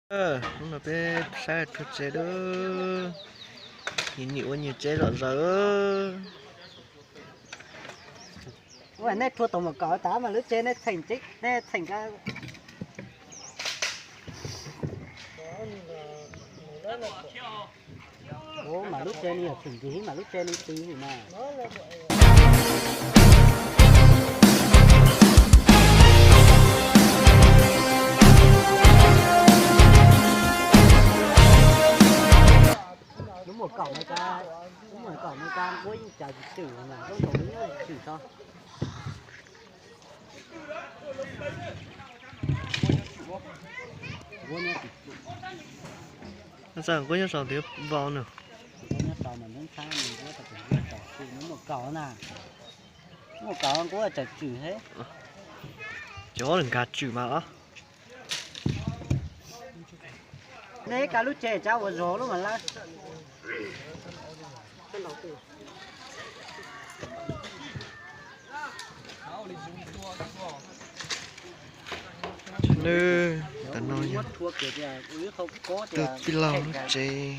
Hnub no peb saib rhuav tsev dub, nyias nyias ua nyias tsev zom zaws. Ua nej rhuav tau mus kaum tas mas lub tsev nej txheem, nej txheem ka. Ua mas lub tsev ni yog txheem ntsis mas lub tsev ni ti li mas. Lub muam kaum no, lub muam kaum no cas nquab yeej cav tsis tswm mas zoo nkaus nyob tsis tswm tso. Nquab nyob saum tiv vau na. Nquab nyob saum mas nquab ntxhab nws nquab tau tus nquab tau tswm, lub muam kaum na. Lub muam kaum nquab tseem tswm thiab. Cov nkag tswm mas os. Nej kav lub tsev tsab ua zog lub mas lawm. Nws tam no yog tus tij laug lub tsev.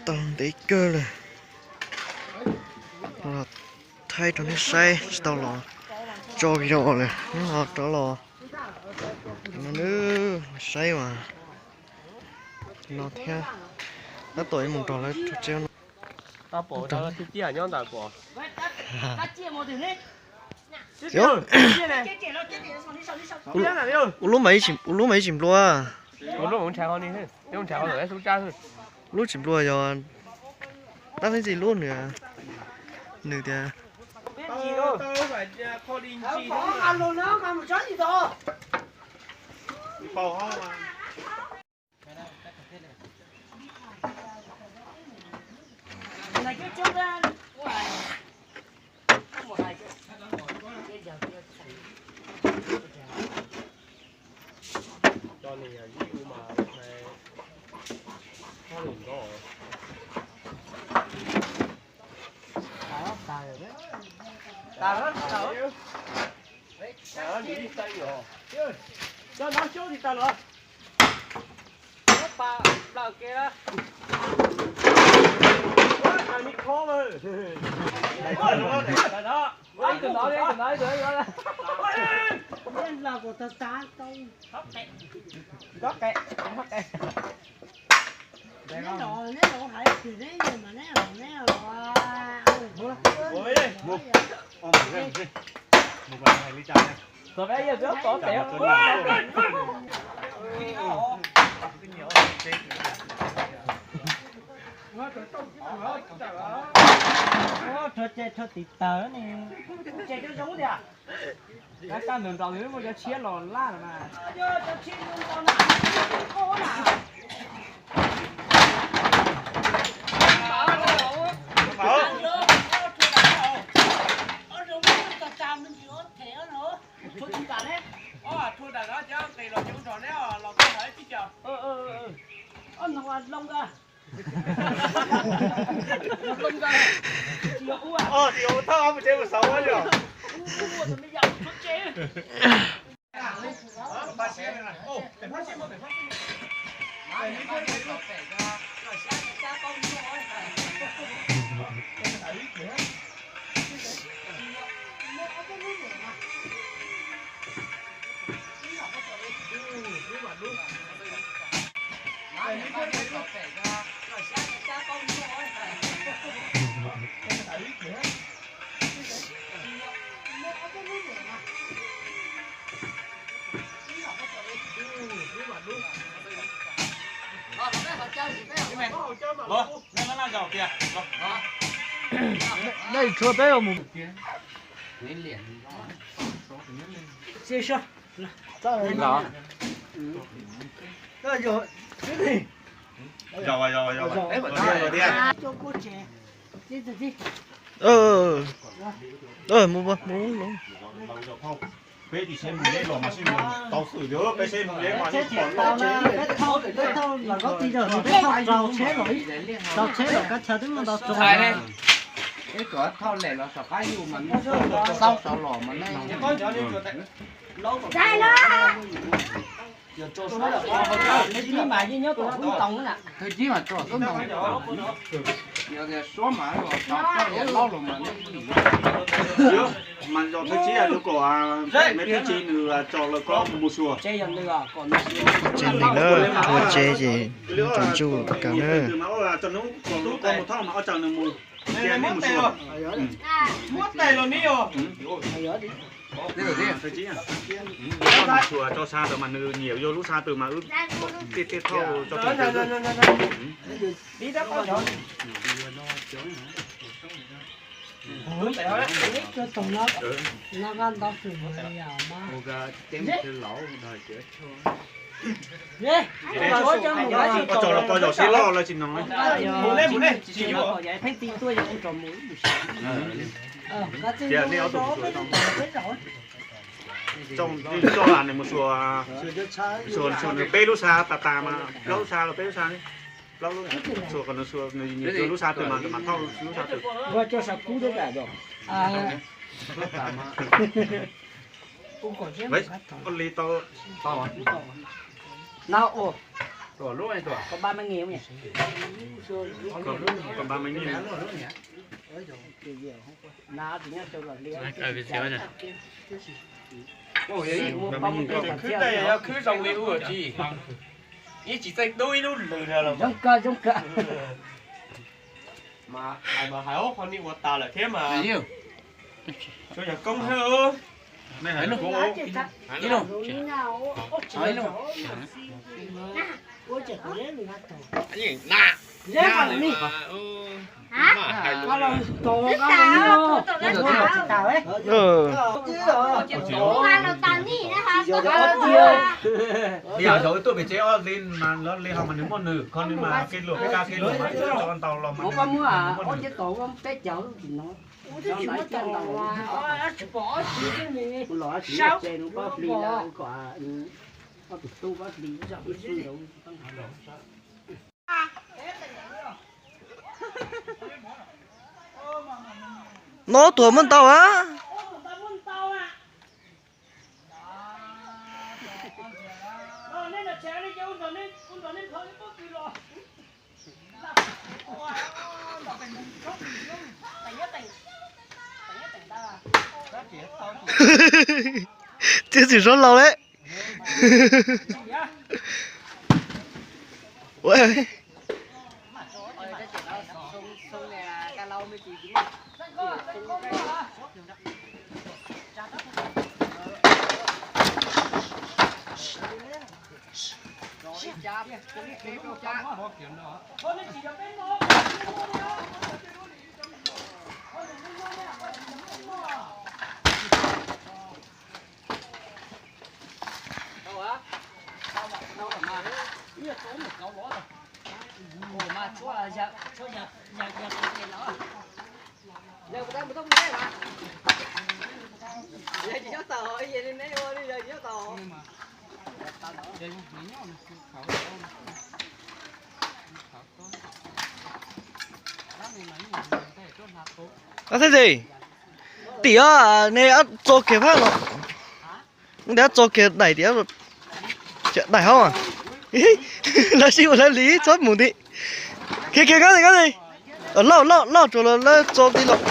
Tau ntev kawg lawm, thaij rau nej saib tsis tau los tso video lawm, nyob ho rov los no saib mas no thiab. Tab tom ib mus nrog lawv rau tsev no. Tab pom tib tiaj nyob ntawm pom. Ua lub mas ib tsis nplua. Lub tsis nplua yog tab sis lub nws, nws tias Rhuav tsev rhuav tiv taws ne. Tsev coob zoo tiag. Kab sab ntawm nraud nws muaj cov tshiab los laj los mas. Dej tshuav peb mus. Mus, mus, mus. Peb tsis seb mus deb los mas sib mus tau xwb, peb seb mus deb mas ib pom tau. Rau tsheb los, rau tsheb los kab chaw twb muaj ntau tso. Eb, kom thauj lem los saum qab yus mas xaub saud los mas ne. Thawj cib mas tso xub ntoo, yog tias suab mas los tau, yog laub los mas ne. Mas yog thawj cib tus kom me thawj cib nws tso lawv koj mus xyuas. Tsev neeg na, ua tsev ces tau ntsuj kawg na. Muab tes los ni os. Tso xa ntawd mas nws nyiam yog lub xa twg mas wb tej tej thauj tso. Ua tso los koj zaum sib loj lawv tsis noog. Mus ne, mus ne. Tias nej ob tug mus xyuas tau. Tso nws mus xyuas, xyuas nws peb lub xa tas tas mas plaub lub xa los peb lub xa ne. Plaub lub, xyuas kom nws xyuas nws nyiam lub xa twg mas mas thauj lub xa twg. Li tau. Khwb tej yog khwb zoo li ub tsis, ib tsis txeej dub ib lub lwg na los. Zoo kawg, zoo kawg. Mas hais mas hais ob qho nej ua tas lawm thiab mas. Tsuas yog koob thiab. Li yam zaum tuaj pem tsev ob li mas li ho mas nws muaj nws, kho li mas kev luag peb kab kev luag mas tso ntau los mas nws muaj nws. No tuaj muaj ntau a. Txiav txim suab laus lawm. Ab, thiab tis, ne tso kiag phab no, ntawd tso kiag daim tias, daim hauv, lawv sib ua lawv li txhob mus nti, khiav kiag kab li kab li, loj loj loj tsuas los lawv tso ti los.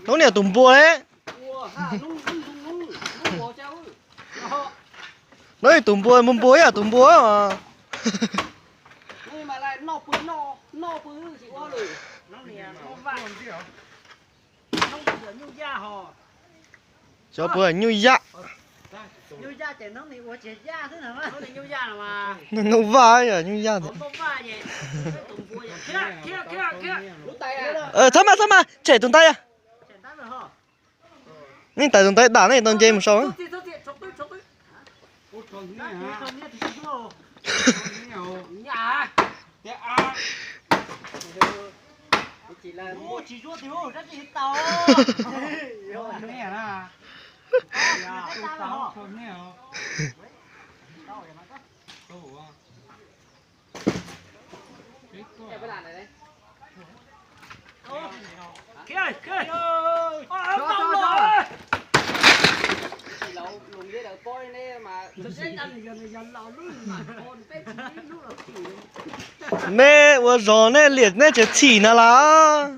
Hnub niam tus npua le. Hnub niam tus npua, npua npua ib yam tus npua. Cov puas nyuj yaj. Nyuj vaj yog nyuj yaj. Txhob mas, txhob mas, tshem tus ntaiv. Nej tais tus ntaiv dam ne, tau nce mus sau. Neb ua zog neb liam neb tseem txhim na las.